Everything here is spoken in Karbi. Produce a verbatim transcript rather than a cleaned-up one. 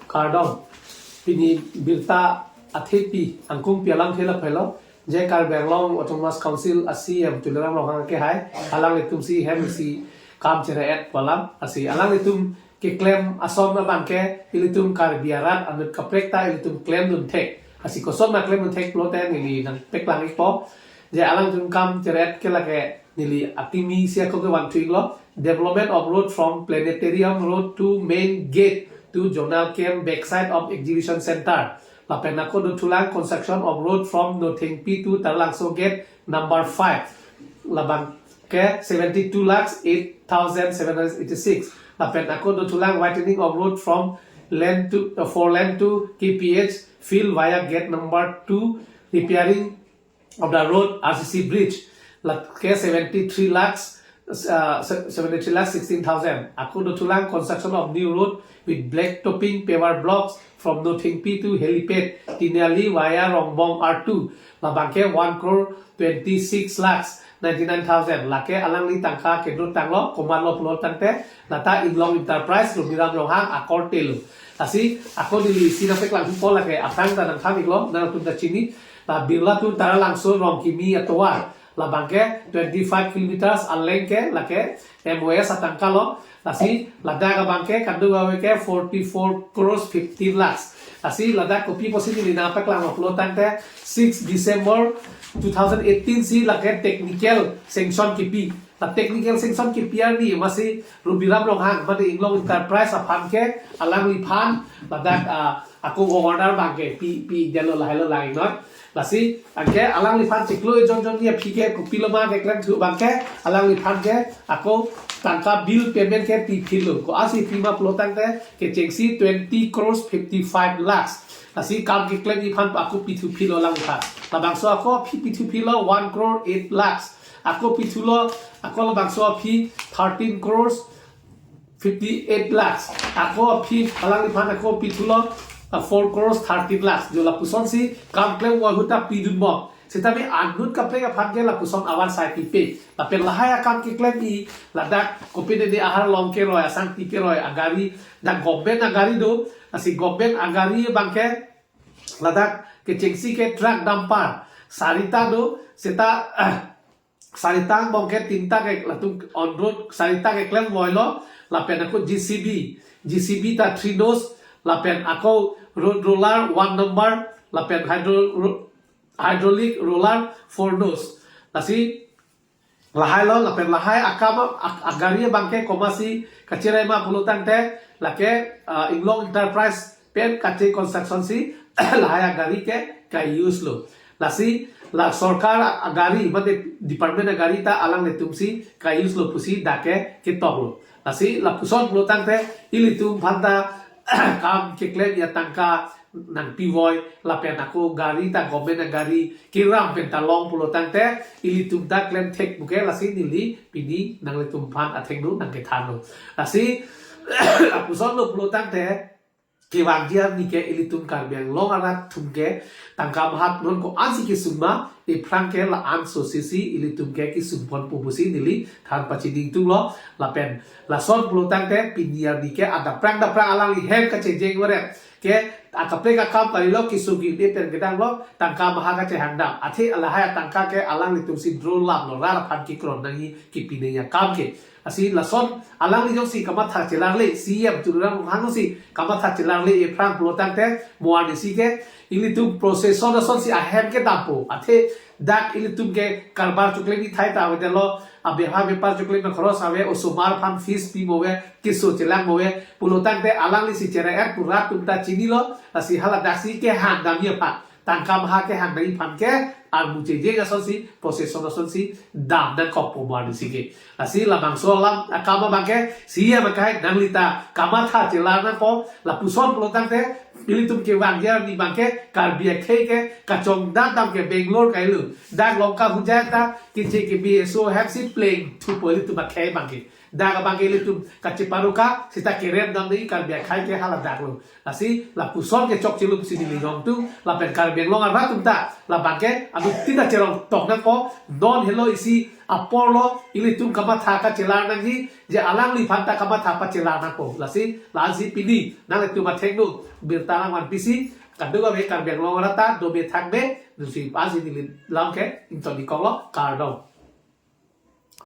Kardom. Pini birta athepi, angkung pi alamthe lapu helo. Je Karbi Anglong Autonomous Council a C E M Tuliram Ronghang kehai, alanglitum si hem isi kam chera-et pu alam, lasi alanglitum keklem ason abangke ilitum Karbi arat anut kaprek ta ilitum klemdun thek. Lasi koson ma klemdun thek pulote neli nangpaklang-ikpo. Je alanglitum kam chera-et ke lake neli akimi isi ako kevang thu-iklo. Development of road from Planetarium Road to Main Gate to Zonal Camp backside of Exhibition Center. Lapen ako dothulang construction of road from Nothengpi to Taralangso Gate number five. Labangke seventy-two lakhs eight thousand seven hundred eighty-six. Lapen ako dothulang widening of road from lane to, uh, four lane to K P H field via gate number two, repairing of the road R C C bridge. Lake seventy-three lakhs, uh, se-, seventy-three lakhs sixteen thousand. Ako dothulang construction of new road with black topping paver blocks from Nothengpi to helipad, Tiniali via Rongbong R two. Labangke one crore twenty-six lakhs ninety-nine thousand. Lake alangli tangka kedotanglo, komatlo pulo tangte, lata Inglong Enterprise Rubiram Ronghang akorte lo. Lasi ako neli isi nangpaklang thupo, lake aphrang ta nangthan-iklo, nangtum ta chini. La Birla to Taralangso Rongkimi atovar. Labangke twenty-five kilometers aleng ke, lake M O S atangka lo. Lasi ladak abangke kado gawe ke forty-four crores fifteen lakhs. Lasi ladak kopi pusi neli nangpaklanglo pulo tangte, six December two thousand eighteen si lake technical sanction kipi. La technical sanction kipi arni masi Rubiram Ronghang, mane Inglong Enterprise aphan ke alangliphan ladak, ah, ako order abangke pi, pidetlo, lahelo lang-iknoi. Lasi anke alangliphan chiklo ejon jon ni aphi ke kopilo ma keklem thu abangke alangliphan ke ako tangka bill payment ke piphilo. Ko-ansi pima pulo tangte kechengsi twenty crores fifty-five lakhs. Lasi kam keklem iphan ako pithuphilo alangliphan. Labangso ako aphi pithuphilo one crore eight lakhs. Ako pithulo, ako labangso aphi thirteen crores fifty-eight lakhs. Ako aphi alangliphan ako pithulo, uh, four crores thirteen lakhs. Jo lapusonsi kam klemvoi ahut ta pidunbom. Sitame anut kaprek aphan ke lapuson avarsai pipe. Lapen lahai akam keklem-i, ladak kopine ne ahar long keroi, asangti keroi agari, dak government agari do, lasi government agari abangke ladak kechengsi ke truck dumper sarita do, seta, ah, sarita angbong ke tinta ke latum on road, sarita keklemvoilo, lapen ako J C B, J C B ta three nose, lapen ako road roller one number, lapen hydro, ro-, hydraulic roller four nose. Lasi lahailo, lapen lahai akam, ak-, agari abangke komatsi kacherai ma pulo tangte, lake, ah, Inglong Enterprise pen Kache Construction si lahai agari ke ka-use lo. Lasi la sorkar agari, mane department agari ta alanglitum si ka-use lo pusi dak ke ketoklo. Lasi lapuson pulo tangte ilitum aphanta kam keklem-i atangka nangpivoi, lapen ako gari ta government agari keram pen ta long pulo tangte ilitum ta klem thek pu ke, lasi neli pini nanglitum aphan athengno nangkethanlo. Lasi lapuson lo pulo tangte kevangji arni ke ilitum Karbi Anglong arat atum ke tangka maha non ko-ansi kesung ma, iphrang ke la-an so sisi ilitum ke kesungponpo pusi neli than pachini ingtunglo. Lapen lason pulo tangte pini arni ke adapprang dapprang alangli hem kachejeng veret ke akaprek akam kalilo, keso ke-un-e pen kedamlo, tangka maha kachehangdam. Athe lahai atangka ke alanglitum si drolaplo, rat aphan kekron nangji, kepi nangji akam ke. Lasi lason alangli jongsi kamatha chelarle, C E M Tuliram Ronghang si kamatha chelarle iphrang pulo tangte mo arnisi ke ilitum procession asonsi ahem kedampo. Athe dak ilitum ke karbar choklemji thai ta avedetlo, abepar bepar choklem khoros ave, osomar aphan fees pimo ave, keso chelangmo ave pulo tangte alangli si chera-et pu rat atum ta chinilo. Lasi hala daksi kehangdamji aphan, tangka maha kehangdamji aphan ke armu chejeng asonsi, procession asonsi dam nangkokpo mo arnisi ke. Lasi labangso alam akam abangke C E M akai nangli ta kamatha chelar nangpo, lapuson pulo tangte ilitum kevangji arni abangke Karbi akhei ke kachongdam dam ke Bangalore kailo. Dak Lanka ahut jai ta keche kebi eso hepsi pleng thupo ilitum akhei abangke. Dak abangke ilitum kacheparuka sita kerem dam di Karbi akhei ke hala dak lo. Lasi lapuson ke chokche lo pusi neli jong tu lapen Karbi Anglong arat atum ta labangke anuttin ta cherong tok nangpo. Non helo isi apor lo, ilitum kamatha kachelar nangji, je alangliphan ta kamatha pachelar nangpo. Lasi la-ansi pini nanglitum athengno birta lang vanpisi, kadokave Karbi Anglong arat ta dome thakme, nangsi ansi neli lam ke ington-ik kok lo, kardom.